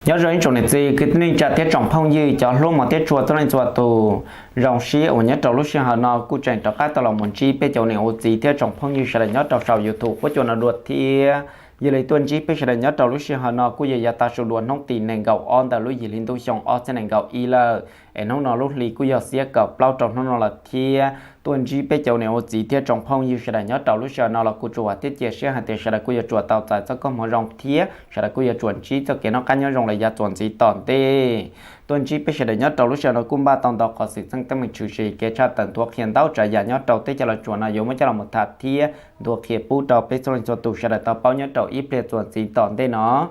Nyob zoo ib tsoom niam txiv kwv tij neej tsa thiab tsoom phooj ywg cov hlub mos thiab tshua txhua leej txhua tus. Zoo siab uas nyob rau lub sij hawm no kuj tseem rov qab tau los mus ntsib peb cov niam ua txiv thiab tsoom phooj ywg sawv daws nyob rau saum YouTube quab cua no dua thiab. Yog li tuaj ntsib peb sawv daws nyob rau lub sij hawm no kuj yog yav tav su dua hnub tim nees nkaum ob ntawm lub yim hli ntuj xyoo ob txhiab nees nkaum ib lawm, es hnub no lub hli kuj yog xiab kaum plaub rau hnub no lawm thiab. Tuaj ntsib peb cov niam ua txiv thiab tsoom phooj ywg sawv daws nyob rau lub sij hawm no los kuv tsuas vam thiab cia siab hais tias sawv daws kuj yuav tsuas tau txais txoj koob hmoov zoo thiab sawv daws kuj yuav tsuas ntsib txoj kev noj qab nyob zoo los yav txuas ntxiv tom ntej. Tuaj ntsib peb sawv daws nyob rau lub sij hawm no kuj npaj tau ntau qhov xwm txheej teeb meem tshwm sim kev tshaj tawm nthuav qhia ntau tsav yam nyob rau teb chaws Los Tsuas no yuav muab coj los mus tham thiab nthuav qhia pub rau peb txhua leej txhua tus sawv daws tau paub nyob rau ib pliag txuas ntxiv tom ntej no.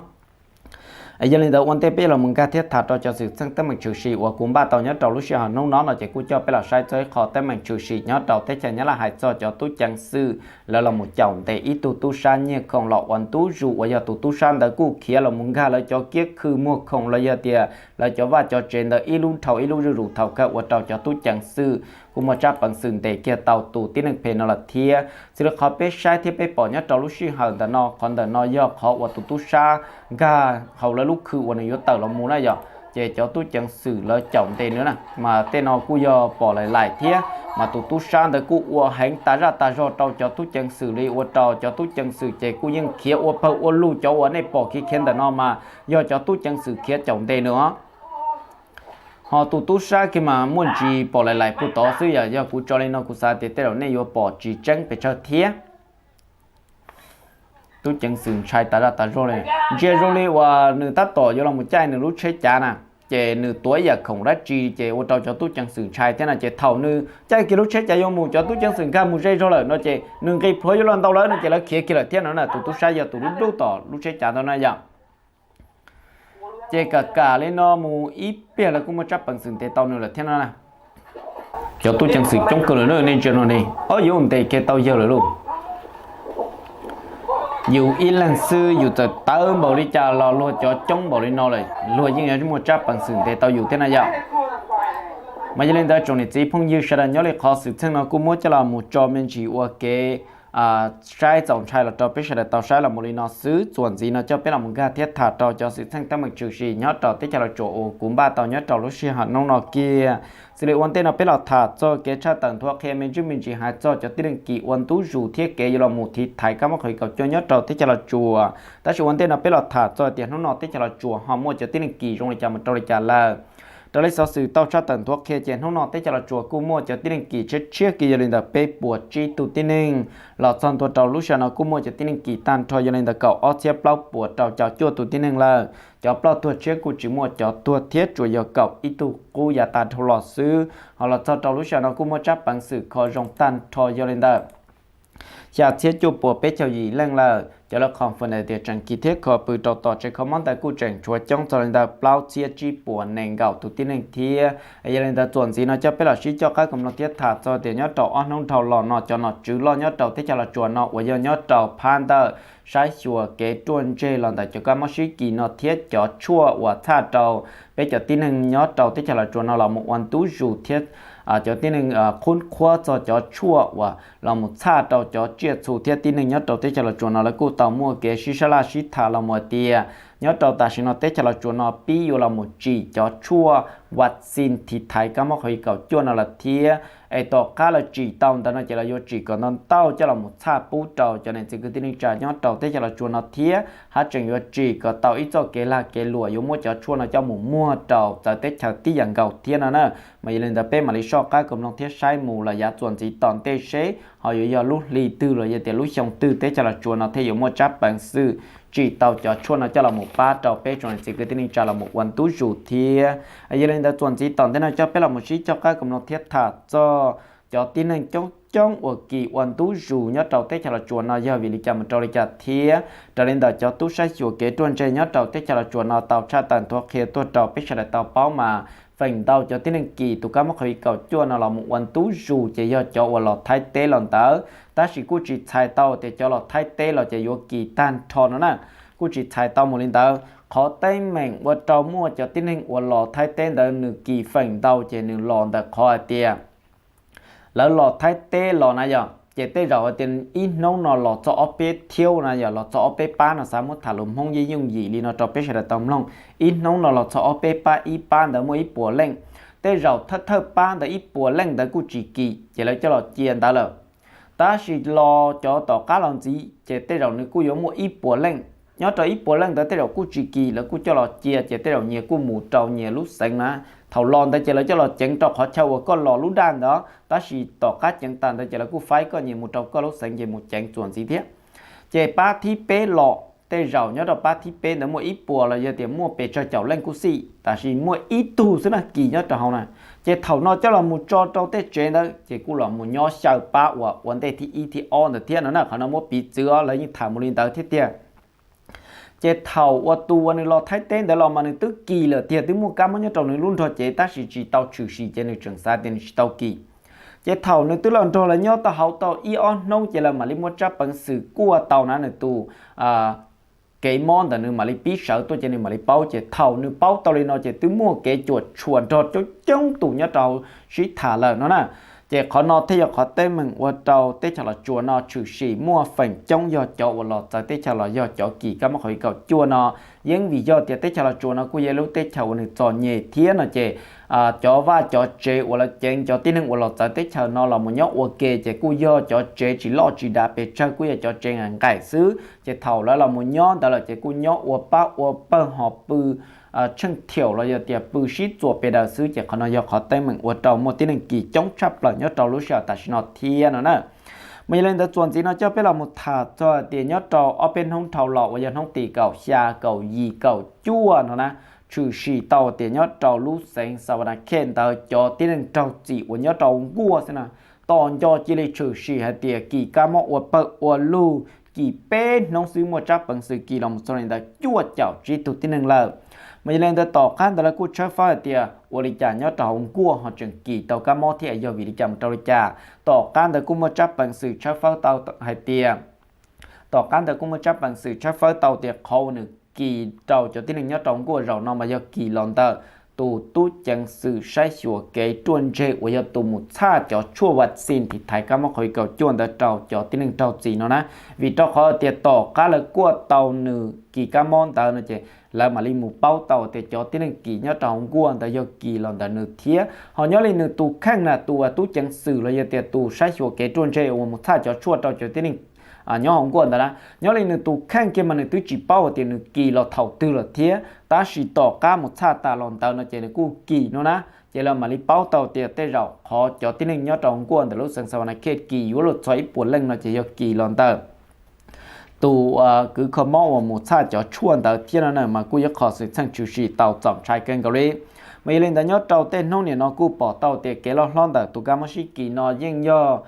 Yog li ntawd ua ntej peb los mus nkag thiab tham rau cov xwm txheej teeb meem tshwm sim uas kuv npaj tau nyob rau lub sij hawm hnub no no ces kuj coj peb los saib txog ib qho teeb meem tshwm sim nyob rau teb chaws Nyab Laj hais txog cov tub ceev xwm lawv los mus caum ntes ib tug tub sab nyiag khoom los ua ntub zus uas yog tus tub sab ntawd kuj khiav los mus nkag lawv cov kiab khw muag khoom los yog tias lawv cov vaj cov tsev ntawd ib lub dhau ib lub zuj zus thaum kawg ua rau cov tub ceev xwm kuj muaj tsab peev xwm ntes kiag tau tus tib neeg phem no lawm thiab. Xws li qhov peb saib thiab peb pom nyob rau lub sij hawm ntawm no, qhov ntawm no yog qhov uas tus tub sab nkag hauv lawv lub khw uas nws yuav tawm los mus na yom, ces cov tub ceev xwm lawv caum ntes nws na, mas tej no kuj yog pom laim laim thiab. Mas tus tub sab ntawd kuj ua heev tas zaj tas zog rau cov tub ceev xwm li ua rau cov tub ceev xwm ces kuj yeej khiav ua pawg ua lug. Cov uas nej pom khiav khiav ntawm no mas yog cov tub ceev xwm khiav caum ntes nws os. Ho tus tub sab kiag mas muaj ntsis pom laim laim puag tod xwb, yog, yog kuv tso li no kuv xav tias tej zaum nej yuav pom tsis tseeb pes tsawg thiab. Tub ceev xwm ntshai tas zaj tas zog li, ntsia zoo li uas nws tab tom yuav los mus caij nws lub tsheb cav na, ces nws tuav ib yam khoom dab tsi ces ua rau cov tub ceev xwm ntshai thiab no ces thaum nws caij kiag lub tsheb cav yuav mus cov tub ceev xwm nkag mus ze zog lawm no ces nws nqis plhuav yuav los ntaus lawv no ces lawv khiav kiag lawm thiab no na. Tus tub sab yog tus dub dub tom lub tsheb cav ntawd na yom. Ces kam kam li no mus ib pliag lawv kuj muaj tsab peev xwm ntes tau nws lawm thiab no na. Cov tub ceev xwm coob kawg lawm, nej ntsia no ne, ob yuav ntes kiag tau yawg lawm lauj. Yus ib leeg xwb yus txawm tawv npaum li cas los luag cov coob npaum li no lawm luag yeej yuav muaj tsab peev xwm ntes tau yus thiab na yom. Mas yog li ntawd tsoom niam txiv phooj ywg sawv daws nyob li qhov xwm txheej no kuj muab coj los mus tso me ntsis ua kev saib txaus ntshai los rau peb sawv daws tau saib los mus li no xwb. Txuas ntxiv no coj peb los mus nkag thiab tham rau cov xwm txheej teeb meem tshwm sim nyob rau teb chaws Los Tsuas uas kuv npaj tau nyob rau lub sij hawm hnub no kiag. Xws li ua ntej no peb los tham txog kev tshaj tawm nthuav qhia me ntsis me ntsis hais txog cov tib neeg kis ua ntub zus thiab kev yuav los mus tiv thaiv kab mob Covid kaum cuaj nyob rau teb chaws Los Tsuas. Tab sis ua ntej no peb los tham txog tias hnub no teb chaws Los Tsuas ho muaj cov tib neeg kis zoo li cas mus rau li cas lawm. Raws li xov xwm tau tshaj tawm nthuav qhia ces hnub no teb chaws Los Tsuas kuj muaj cov tib neeg kis tshiab tshiab kiag yog li ntawm peb puas tsib tug tib neeg. Los txog ntua rau lub sij hawm no kuj muaj cov tib neeg kis tag nrho yog li ntawm kaum ob txhiab plaub puas rau caum cuaj tus tib neeg lawm. Cov ploj tuag tshiab kuj tsis muaj cov tuag thiab tsuas yog kaum ib tug qub yav tas dhau los xwb. Ho los txog rau lub sij hawm no kuj muaj tsab peev xwm kho zoo tag nrho yog li ntawm xya txhiab cuaj puas peb caug yim leej lawm. Cov lawv confirm tias tseem kis thiab kho pw rau tom tsev kho mob ntawd kuj tseem tshuav coob txog li ntawm plaub txhiab tsib puas nees nkaum tus tib neeg thiab. Yog li ntawd txuas ntxiv no coj peb los sib coj qab kom mloog thiab tham txog tias nyob rau ob hnub dhau los no cov nom tswv loj nyob rau teb chaws Los Tsuas no uas yog nyob rau phab ntawm saib xyuas kev ruaj ntseg los ntawm cov kab mob sib kis no thiab cov tshuaj uas txhaj rau peb cov tib neeg nyob rau teb chaws Los Tsuas no los mus ua ntub zus thiab cov tib neeg qhub qhuab txog cov tshuaj uas los mus txhaj rau cov tsiaj txhu thiab tib neeg nyob rau teb chaws Los Tsuas no lawv kuj tau muaj kev sib sab laj sib tham los mus hais tias nyob rau tam sim no teb chaws Los Tsuas no pib yuav los mus tsim cov tshuaj vaccine tiv thaiv kab mob Covid kaum cuaj no lawm thiab. Es tom qab lawv tsim tau ntawd no ces lawv yuav tsim kom ntau ntau coj los mus txhaj pub rau cov niam txiv kwv tij neej tsa nyob rau teb chaws Los Tsuas no thiab haj tseem yuav tsim kom tau ib txoj kev lag kev luam yuav muab cov tshuaj no coj mus muag rau txawv teb chaws tib yam nkaus thiab no na. Mas yog li ntawd peb mam li soj qab kom mloog thiab saib mus los yav txuas ntxiv tom ntej seb ho yuav yog lub hli twg los yog tias lub xyoo twg teb chaws Los Tsuas no thiaj yuav muaj tsab peev xwm tsim tau cov tshuaj no coj los mus pab rau peb tsoom niam txiv kwv tij neej tsa los mus ua ntub zus thiab. Yog li ntawd txuas ntxiv tom ntej no coj peb los mus sib coj qab kom mloog thiab tham txog cov tib neeg coob coob uas kis ua ntub zus nyob rau teb chaws Los Tsuas no yog vim li cas mus rau li cas thiab. Raws li ntawm cov tub saib xyuas kev ruaj ntseg nyob rau teb chaws Los Tsuas no tau tshaj tawm nthuav qhia tuaj rau peb sawv daws tau paub mas feem ntau cov tib neeg kis tus kab mob Covid kaum cuaj no los mus ua ntub zus ces yog cov uas los Thaib teb los ntawd, tab sis kuj tsis txhais tau tias cov los Thaib teb los ces yuav kis tag nrho no na. Kuj tsis txhais tau mus li ntawd, qhov teeb meem ua rau muaj cov tib neeg uas los Thaib teb ntawd nws kis feem ntau ces nws los ntawm qhov hais tias lawv los Thaib teb los na yog Ces tej zaum hais tias ib hnub no los txog ob peb thiaub na, yog los txog ob peb pab no, xav muab tham lus Hmoob yeej yooj yim li no rau peb sawv daws tau mloog. Ib hnub no los txog ob peb pab, ib pab ntawd muaj ib puas leej. Tej zaum thawj thawj pab ntawd ib puas leej ntawd kuj tsis kis, ces lawv coj los cia ntawd lawm. Tab sis los cov tom qab los ntxiv ces tej zaum nws kuj yuav muaj ib puas leej. Nyob rau ib puas leej ntawd tej zaum kuj tsis kis, lawv kuj coj los cia, ces tej zaum nyias kuj mus rau nyias lub xeev na. Thaum los ntawd ces lawv coj los ceev rau qhov chaw uas koj los lub daj ntawd, tab sis tom qab ceev tas ntawd ces lawv kuj faib koj nyias mus rau koj lub xeev ces mus ceev txuas ntxiv thiab. Ces pab thib peb los, tej zaum nyob rau pab thib peb ntawd muaj ib puas los yog tias muaj pes tsawg caum leej kuj xij, tab sis muaj ib tug xwb na kis nyob rau hauv na. Ces thaum no coj los mus tso rau tej tsev ntawd ces kuj los mus nyob xyaw pab uas ua ntej thib ib thib ob ntawd thiab no na. Qhov no muab piv txwv os, lawv yeej tham mus li ntawd thiab tiag. Ces thaum uas tus uas nws los Thaib teb ntawd los mas nws twb kis lawm tiag, twb muaj kab mob nyob rau nws lub nrog cev, tab sis tsis tau tshwm sim ces nws tseem xav tias nws tsis tau kis. Ces thaum nws twb los nrog lawv nyob tau hauv tau ib ob hnub ces lawv mam li muaj tsab peev xwm kuaj tau na nws tus kev mob ntawm nws mam li pib sawv tuaj ces nws mam li paub. Ces thaum nws paub tau li no ces twb muaj kev cuam tshuam nrog coob coob tus nyob rau sib tham lawm no na. Ces qhov no thiaj yog qhov teeb meem ua rau teb chaws Los Tsuas no tshwm sim muaj feem coob yog cov uas los txawv teb chaws los yog cov kis kab mob Covid kaum cuaj no. Yeej vim yog tias teb chaws Los Tsuas no kuj yog lub teb chaws uas nws txom nyem thiab no ces cov vaj cov tsev uas lawv ceev cov tib neeg uas los txawv teb chaws no los mus nyob ua ke ces kuj yog cov tsev tsis loj tsis dav pes tsawg, kuj yog cov tsev nqaim nqaim xwb. Ces thaum lawv los mus nyob ntawd lawm ces kuj nyob ua pab ua pawg ho pw tsheej thiaum los yog tias pw sib txuas pes daws xwb. Ces qhov no yog qhov teeb meem ua rau muaj tib neeg kis coob tshaj plaws nyob rau lub sij hawm tam sim no thiab no na. Mas yog li ntawd txuas ntxiv no coj peb los mus tham txog tias nyob rau ob peb hnub dhau los uas yog hnub tim kaum xya, kaum yim, kaum cuaj no na, tshwm sim tau tias nyob rau lub xeev Savannakhet ntawd cov tib neeg raug txim uas nyob rau nkuaj xwb na, tos nco cia li tshwm sim hais tias kis kab mob ua pawg ua lug, kis peb hnub xwb muaj tsab peev xwm kis los mus txog li ntawd cuaj caum tsib tug tib neeg lawm. Mas yog li ntawd tom qab ntawd lawv kuj tshawb fawb hais tias ua li cas nyob rau hauv nkuaj ho tseem kis tau kab mob thiab yog vim li cas mus rau li cas. Tom qab ntawd kuj muaj tsab peev xwm tshawb fawb tau hais tias tom qab ntawd kuj muaj tsab peev xwm tshawb fawb tau tias qhov uas nws kis rau cov tib neeg nyob rau nkuaj zaum no mas yog kis los ntawm tus tub ceev xwm saib xyuas kev ruaj ntseg uas yog tus mus txhaj cov tshuaj vaccine tiv thaiv kab mob Covid kaum cuaj ntawd rau cov tib neeg raug txim no na. Vim rau qhov tias tom qab lawv kuaj tau nws kis kab mob ntawd no ces lawv mam li mus paub tau tias cov tib neeg kis nyob rau hauv nkuaj ntawd yog kis los ntawm nws thiab. Ho nyob li nws tus kheej na, tus uas tub ceev xwm los yog tias tus saib xyuas kev ruaj ntseg uas mus txhaj cov tshuaj rau cov tib neeg nyob hauv nkuaj ntawd na, nyob li nws tus kheej kiag mas nws twb tsis paub hais tias nws kis los thaum twg lawm thiab, tab sis tom qab mus txhaj tas los ntawd no ces nws kuj kis no na. Ces lawv mam li paub tau tias tej zaum qhov cov tib neeg nyob rau hauv nkuaj ntawm lub xeev Savannakhet kis yuav luag txog ib puas leej no ces yog kis los ntawm tus kwv kho mob uas mus txhaj cov tshuaj ntawd thiab no na. Mas kuj yog qhov xwm txheej tshwm sim tau txaus ntshai kawg nkaus li. Mas yog li ntawd nyob rau tej hnub nim no kuj pom tau tias kev loj hlob ntawm tus kab mob sib kis no yeej yog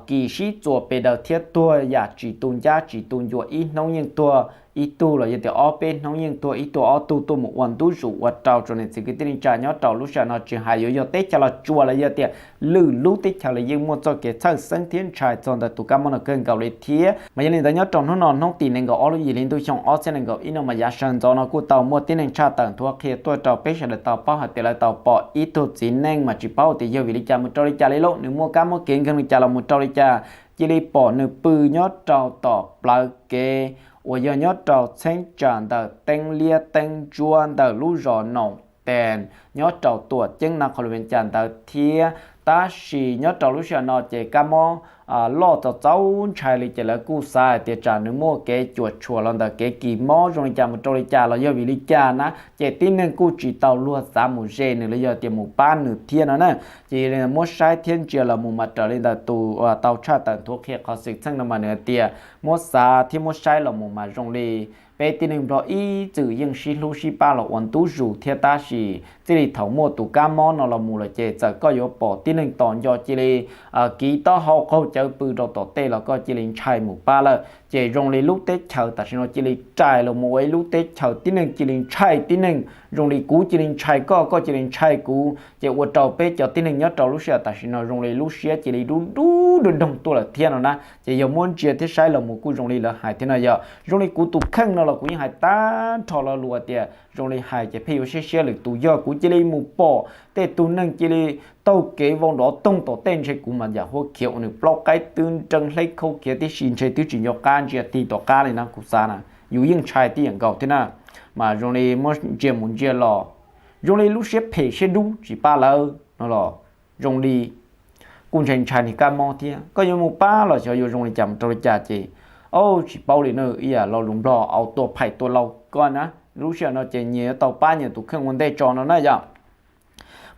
kis sib txuas pes daws thiab tuag yam tsis tu ncab tsis tu ncua, ib hnub yeej tuag ib tug los yog tias ob peb hnub yeej tuag ib tug ob tug tuaj mus ua ntu zus ua rau tsoom niam txiv kwv tij neej tsa nyob rau lub sij hawm no tsis hais yuav yog teb chaws Los Tsuas los yog tias lwm lub teb chaws los yeej muaj txoj kev txhawj xeeb thiab ntshai txog ntawm tus kab mob no kawg nkaus li thiab. Mas yog li ntawd nyob rau hnub no hnub tim nees nkaum ob lub yim hli ntuj xyoo ob txhiab nees nkaum ib no mas yav sawv ntxov no kuj tau muaj tib neeg tshaj tawm nthuav qhia tuaj rau peb sawv daws tau paub hais tias lawv tau pom ib tug txiv neej mas tsis paub tias yog vim li cas mus rau li cas li lauj, nws muaj kab mob kev nkeeg li cas los mus rau li cas, cia li pom nws pw nyob rau tom plawv kev uas yog nyob rau txheeb tsam ntawm Teeb Liab Teeb Ntsuab ntawm lub zos Noom Tees nyob rau Tuam Ceeb na qhov lus Vias Cas ntawd thiab. Tab sis nyob rau lub sij hawm no ces kab mob loj txaus txaus ntshai li ces lawv kuj xav hais tias tsam nws muaj kev cuam tshuam los ntawm kev kis mob zoo li cas mus rau li cas los yog vim li cas na, ces tib neeg kuj tsis tau luag xav mus ze nws los yog tias mus pab nws thiab no na. Ces yog li muab saib thiab ntsia los mus mas raws li ntawm tus tau tshaj tawm nthuav qhia qhov xwm txheej no mas nws hais tias muab xav thiab muab saib los mus mas zoo li peb tib neeg Nplog ib txwm yeej sib hlub sib pab los ua ntu zus thiab, tab sis txij li thaum muaj tus kab mob no los mus lawm ces txawm koj yuav pom tib neeg tos nco cia li kiv taub hau qaug cawv pw rau tom tej los koj cia li ntshai mus pab lawm. Ces zoo li lub teb chaws tam sim no cia li rais los mus ua ib lub teb chaws tib neeg cia li ntshai tib neeg, zoo li kuv cia li ntshai koj, koj cia li ntshai kuv, ces ua rau peb cov tib neeg nyob rau lub sij hawm tam sim no zoo li lub siab cia li dub dub dub doog tuaj lawm thiab no na. Ces yog muab ntsia thiab saib los mus kuj zoo li lawv hais thiab no, yog zoo li kuv tus kheej no los kuv yeej hais tag nrho lo lus tias zoo li hais ces pheej yuav siab siab lwm tus, yog kuv cia li mus pom tej tug neeg cia li taug kev vau nrov toog tom tej ntshe kuv mas yam huab khiav uas nws plaub qaib twb nreeb hleb khaub khiav tib si ntshe twb tsis nco qab ntsia tig tom qab li na kuv xav na. Yus yeej ntshai tib yam nkaus thiab na, mas zoo li muab ntsia mus ntsia los zoo li lub siab phem siab dub tsis pab lawv no los zoo li kuj ntshai ntshai niag kab mob thiab. Koj yuav mus pab los xyov yuav zoo li cas mus rau li cas ces, o, tsis paub li na, ib yam lo lus Nplog au tua phais tua laus koj na. Lub sij hawm no ces nyias yuav tau pab nyias tus kheej ua ntej tso no na yom.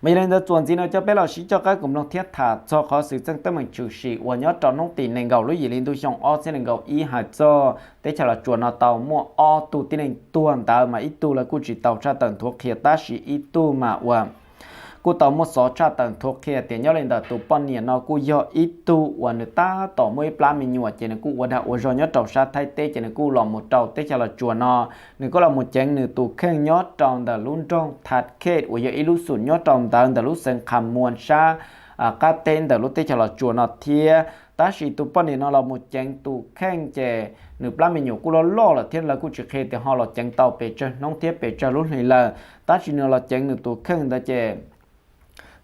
Mas yog li ntawd txuas ntxiv no coj peb los sib coj qab koom mloog thiab tham txog qhov xwm txheej teeb meem tshwm sim uas nyob rau hnub tim nees nkaum lub yim hli ntuj xyoo ob txhiab nees nkaum ib hais txog teb chaws Los Tsuas no tau muaj ob tug tib neeg tuag ntawd mas ib tug lawv kuj tsis tau tshaj tawm nthuav qhia tab sis ib tug mas uas kuj tau muaj xov tshaj tawm nthuav qhia tias nyob li ntawm tus poj niam no kuj yog ib tug uas nws tab tom muaj ib plab me nyuam ces nws kuj ua dag ua zog nyob rau sab Thaib teb ces nws kuj los mus rau teb chaws Los Tsuas no. Nws kuj los mus ceev nws tus kheej nyob rau ntawm lub nroog Thaj Khet uas yog ib lub xum nyob rau ntawd ntawm lub xeev Qhas Muas sab qab teb ntawm lub teb chaws Los Tsuas no thiab. Tab sis tus poj niam no los mus ceev tus kheej ces nws plab me nyuam kuj loj loj lawm thiab lawv kuj tsis qhia tias ho los ceev tau pes tsawg hnub thiab pes tsawg lub hli lawm. Tab sis nws los ceev nws tus kheej ntawd ces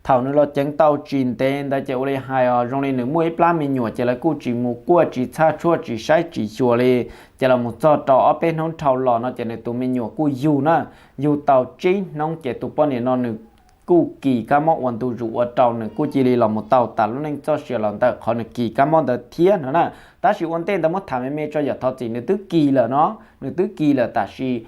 thaum nws los ceev tau tsis ntev ntawd ces ua li hais os zoo li nws muaj ib plab me nyuam ces lawv kuj tsis mus kuaj tsis txhaj tshuaj tsis saib tsis xyuas li. Ces los mus txog rau ob peb hnub dhau los no ces nws tus me nyuam kuj yug na, yug tau tsib hnub ces tus poj niam no nws kuj kis kab mob ua ntu zus ua rau nws kuj cia li los mus tau tas lub neej txoj sia los ntawm qhov nws kis kab mob ntawd thiab no na. Tab sis ua ntej ntawd muab tham me me tso yam thov txim nws twb kis lawm no, nws twb kis lawm tab sis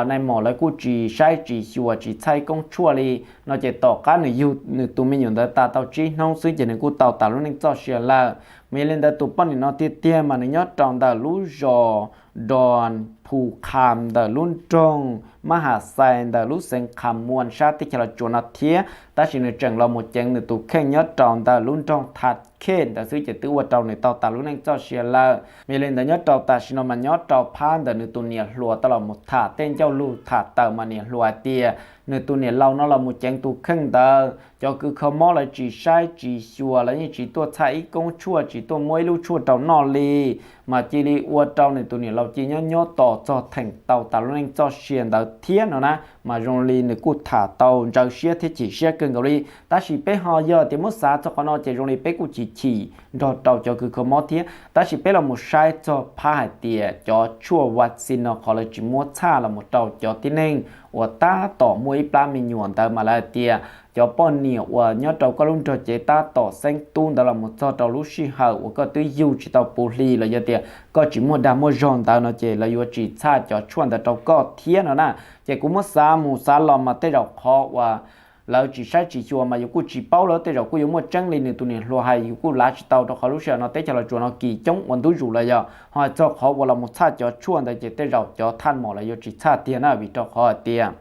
nai mos lawv kuj tsis saib tsis xyuas tsis txhaj koob tshuaj li no ces tom qab nws yug nws tus me nyuam ntawd tas tau tsib hnub xwb ces nws kuj tau tas lub neej txoj sia lawm. Mas yog li ntawd tus poj niam no tiag tiag mas nws nyob rau ntawm lub zos Dos Phu Kham ntawm lub nroog Mab Has Xais ntawm lub xeev Qhas Muas sab teb chaws Los Tsuas no thiab tab sis nws tseem los mus ceev nws tus kheej nyob rau ntawm lub nroog Thaj Khet ntawd xwb ces twb ua rau nws tau tas lub neej txoj sia lawm. Mas yog li ntawd nyob rau tam sim no mas nyob rau phab ntawm nws tus niam hluas tau los mus tham tej ncauj lug tham tawm mas niam hluas hais tias nws tus niam laus no los mus ceev tus kheej ntawd cov kws kho mob lawv tsis saib tsis xyuas lawv yeej tsis tuaj txhaj ib koob tshuaj tsis tuaj muab ib lub tshuaj rau noj li, mas cia li ua rau nws tus niam laus cia nyob nyob tos txog theem tau tas lub neej txoj sia ntawd thiab no na. Mas zoo li nws kuj tham tau ntsaws siab thiab chim siab kawg nkaus li. Tab sis peb ho yog tias muab xav txog qhov no ces zoo li peb kuj chim chim nrog rau cov kws kho mob thiab tab sis peb los mus saib txog phab hais tias cov tshuaj vaccine no qhov lawv tsis muab txhaj los mus rau cov tib neeg uas tab tom muaj ib plab me nyuam ntawd mas lawv hais tias cov poj niam uas nyob rau koj lub nrog cev tab tom xeeb tub ntawd los mus txog rau lub sij hawm uas koj twb yug tsis tau puv hli los yog tias koj tsis muaj dag muaj zog ntawd no ces lawv yuav tsis txhaj cov tshuaj ntawd rau koj thiab no na. Ces kuv muab xav mus xav los mas tej zaum qhov uas lawv tsis saib tsis xyuas mas yus kuj tsis paub lawm tej zaum kuj yuav muaj tseeb li nws tus niam hluas hais yus kuj lav tsis tau rau qhov lub sij hawm no teb chaws Los Tsuas no kis coob ua ntub zus lawm yog ho txog qhov uas los mus txhaj cov tshuaj ntawd ces tej zaum cov thaj mos lawv yuav tsis txhaj tiag na vim rau qhov hais tias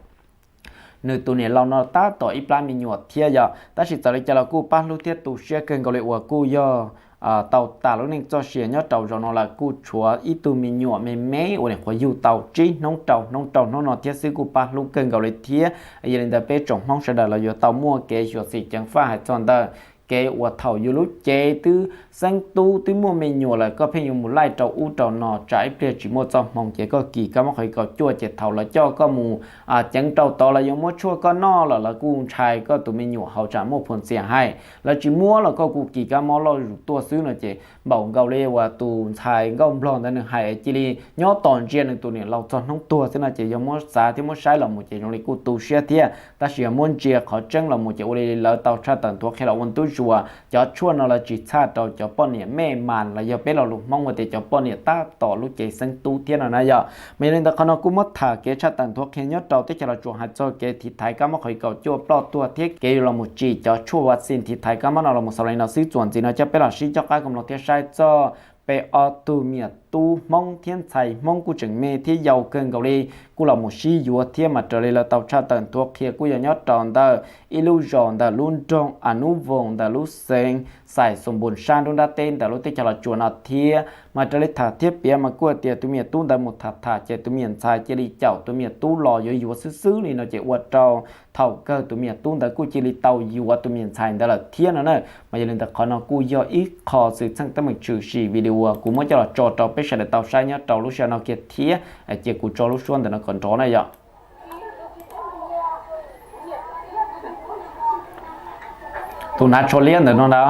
nws tus niam laus no tab tom ib plab me nyuam thiab yog tab sis txawm li cas los kuj pab hlub thiab tu siab kawg nkaus li uas kuj yog tau tas lub neej txoj sia nyob rau zaum no lawm kuj tshuav ib tug me nyuam me me uas nyuam qhuav yug tau tsib hnub rau hnub rau hnub no thiab xwb kuj pab hlub kawg nkaus li thiab. Yog li ntawd peb tsoom Hmoob sawv daws los yuav tau muaj kev xyuam xim ceev faj hais txog ntawm kev uas thaum yus lub cev twb xeeb tub twb muaj me nyuam lawm koj pheej yuav mus laij rau ub rau no tsam ib pliag tsis muaj txoj hmoo ces koj kis kab mob qhov kaum cuaj ces thaum lawv coj koj mus ceev rau tod lawv yuav muab tshuaj koj noj los lawv kuj ntshai koj tus me nyuam hauv tsam muaj phua ntxias hais lawv tsis muab los koj kuj kis kab mob loj zus tuaj xwb no ces npaum nkaus li uas tus ntxhais nkauj nplog ntawd nws hais cia li nyob tos ntsia nws tus niam laus txog hnub tuag xwb no ces yog muab xav thiab muab saib los mus ces zoo li kuj tu siab thiab tab sis yog muab ntsia qhov tseeb los mus ces ua li lawv tau tshaj tawm nthuav qhia los ua ntub zus cov tshuaj no lawv tsis txhaj rau cov poj niam mej mas los yog peb lo lus Hmoob ua tias cov poj niam tab tom lub cev xeeb tub thiab no na yog. Mas yog li ntawd qhov no kuj muab tham kev tshaj tawm nthuav qhia nyob rau teb chaws Los Tsuas hais txog kev tiv thaiv kab mob qhov kaum cuaj ploj tuag thiab kev yuav los mus tsim cov tshuaj vaccine tiv thaiv kab mob no los mus xaus li no xwb txuas ntxiv no coj peb los sib coj qab koom los thiab saib txog peb ob tug me nyuam tub Hmoob thiab ntxhais Hmoob kuj tseem me thiab yau kawg nkaus li kuj los mus sib yuav thiab mas raws li lawv tau tshaj tawm nthuav qhia kuj yog nyob rau ntawm ib lub zos ntawm lub nroog Anub Voos ntawm lub xeev Xais Xoos Npus sab nruab nrab teb ntawm lub teb chaws Los Tsuas no thiab mas raws li tham thiab piav mas kuj tias tus me nyuam tub ntawd mus tham tham ces tus me nyuam ntxhais cia li caum tus me nyuam tub los yuav yuav xwb xwb li no ces ua rau thaum kawg tus me nyuam tub ntawd kuj cia li tau yuav tus me nyuam ntxhais ntawd lawm thiab no na. Mas yog li ntawd qhov no kuj yog ib qho xwm txheej teeb meem tshwm sim video kuv muab coj los tso rau peb sawv daws tau saib nyob rau lub sij hawm no kiag thiab cia kuv tso lub suab ntawm no kom nrov na yom. Tus hnav tsho liab ntawm no ntag,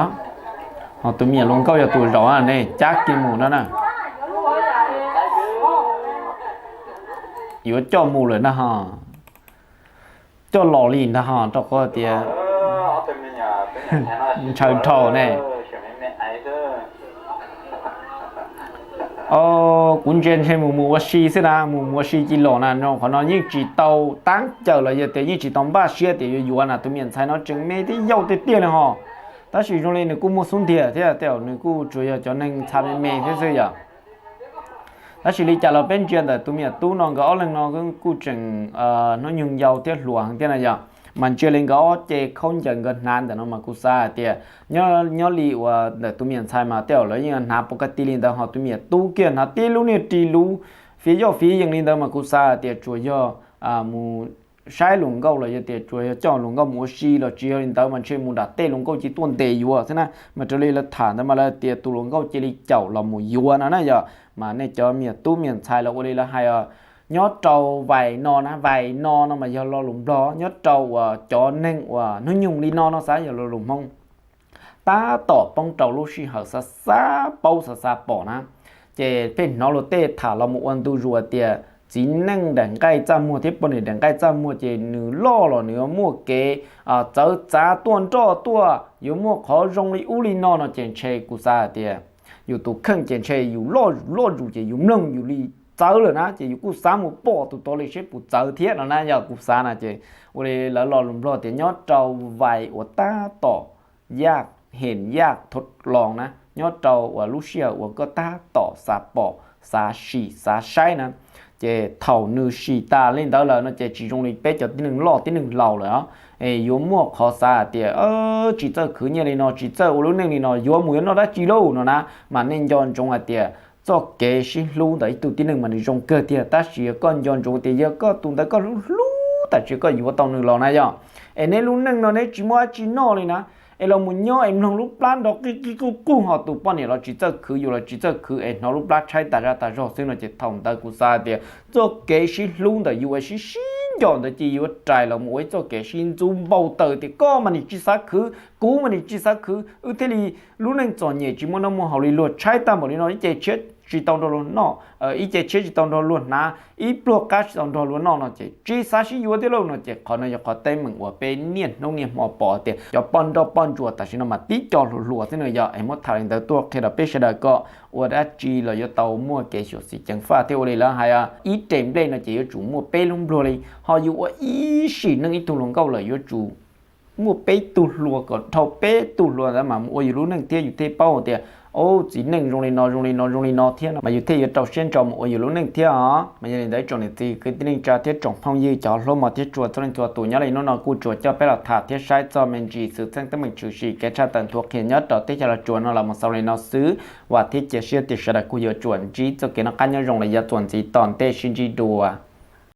ho tus me nyuam hluas nkauj yog tus zaum ne cab kiag mus no na. Yuav coj mus lawm ntag ho, coj los li ntag ho rau qhov tias ntshaw dhau ne. Kuv ntsia ntshe mus mus ua si xwb na, mus mus ua si cia los na no. Qhov no yeej tsis tau tab caws los yog tias yeej tsis tau npaj siab tias yuav yuav na, tus me nyuam ntxhais no tseem me thiab yau tiag tiag li ho. Tab sis zoo li nws kuj muaj xub ntiag thiab tej zaum nws kuj tsuas yog cov neeg ntxhais me me thiab xwb yom. Tab sis li cas los peb ntsia ntawm tus me nyuam tub no nkawd ob leeg no kuj tseem hnub nyoog yau thiab hluas heev thiab na yom. Mas ntsia li nkawd ob ce khaub ncaws nkawd hnav ntawm no mas kuv xav hais tias nyob li uas ntawm tus me nyuam ntxhais mas tej zaum lawv yeej hnav pov ka ti li ntawd, ho tus me nyuam tub kiag hnav tib lub niag ris luv fiv yoj fiv yees li ntawd mas kuv xav hais tias tsuas yog mus saib hluas nkauj los yog tias tsuas yog coj hluas nkauj mus ua si los tsis yog li ntawd mas ntshe mus nram tej hluas nkauj cia tuaj ntes yuav xwb na. Mas raws li lawv tham ntawd mas lawv tias tus hluas nkauj cia li caum los mus yuav no na yom. Mas nej cov me nyuam tub me nyuam ntxhais los ua li lawv hais, nyob rau vais no na, vais no no mas yog lo lus Nplog, nyob rau uas cov neeg uas hnub nyoog li no no xav yog lo lus Hmoob. Tab tom poob rau lub sij hawm xav xav paub xav xav pom na, ces pheej hnov luag tej tham los mus ua ntu zus tias txiv neej daim nqaij txaj muag thiab poj niam daim nqaij txaj muag ces nws loj los nws yuav muaj kev txawv txav tuaj nroj tuaj, yuav muaj qhov zoo li ub li no no ces ntshe kuv xav hais tias yus tus kheej ces ntshe yus loj zus loj zus ces yus mloog yus li txawv lawm na, ces yus kuj xav mus pom tus tod li seb puas txawv thiab no na. Yog kuv xav na ces ua li lawv lo lus Nplog tias nyob rau vais uas tab tom yaj hem yaj thov los na, nyob rau uas lub sij hawm uas koj tab tom xav pom xav sim xav saib na, ces thaum nws sim tas li ntawd lawm no ces tsis zoo li peb cov tib neeg loj tib neeg laus lawm os. Es yuav muaj qhov xav hais tias tsis txawj khwv nyiaj li no, tsis txawj ua lub neej li no, yuav mus yuav noj dab tsi lauj no na. Mas nej nco ntsoov hais tias txoj kev sib hlub ntawm ib tug tib neeg mas nws zoo kawg tiag, tab sis yog koj nco ntsoov tias yog koj tus ntawd koj hlub hlub tam sim koj yuav tau nws los na yog, es neb lub neej no neb tsis muaj dab tsi noj li na, es los mus nyob es mloog lub plab nrov qig qig qug qug ho tus poj niam los tsis txawj khwv yus los tsis txawj khwv es hnov lub plab tshaib tas zaj tas zog xwb no ces thaum ntawd kuv xav tias txoj kev sib hlub ntawm yus es sib sib nco ntawd ces yuav rais los mus ua ib txoj kev sib ntxub npau taws tias koj mas nim tsis xav khwv, kuv mas nim tsis xav khwv, wb thiaj li lub neej txom nyem tsis muaj noj muaj haus li, luag tshaib tag npaum li no ib ce tshiab tsis tau nrog luag noj, ib ce tshiab tsis tau nrog luag hnav, ib pluag qab tsis tau nrog luag noj no ces tsis xav sib yuav thiab lauj no ces qhov no yog qhov teeb meem uas peb niaj hnub niaj hmo pom tias cov poj nrauj poj ntsuam tam sim no mas tib co hluas hluas xwb no yog es muab tham li ntawd tuaj qhia rau peb sawv daws kom ua dab tsi los yuav tau muaj kev xyuam xim ceev faj thiab ua li lawv hais ib re nplej no ces yuav tsum muaj peb lub npluag li, ho yus ua ib sim neej ib tug hluas nkauj lawm yuav tsum muaj peb tug hluas kom dhau peb tug hluas ntawd mas mus ua yus lub neej thiab yus thiaj paub tias txiv neej zoo li no zoo li no zoo li no thiab no mas yus thiaj yuav rau siab ntso mus ua yus lub neej thiab os. Mas yog li ntawd tsoom niam txiv kwv tij neej tsa thiab tsoom phooj ywg cov hlub mos thiab tshua txhua leej txhua tus, nyob li hnub no kuj tsuas coj peb los tham thiab saib txog me ntsis xwm txheej teeb meem tshwm sim kev tshaj tawm nthuav qhia nyob rau teb chaws Los Tsuas no los mus xaus li no xwb. Vam thiab cia siab tias sawv daws kuj yuav tsum ntsib txoj kev noj qab nyob zoo los yav txuas ntxiv tom ntej, sib ntsib dua.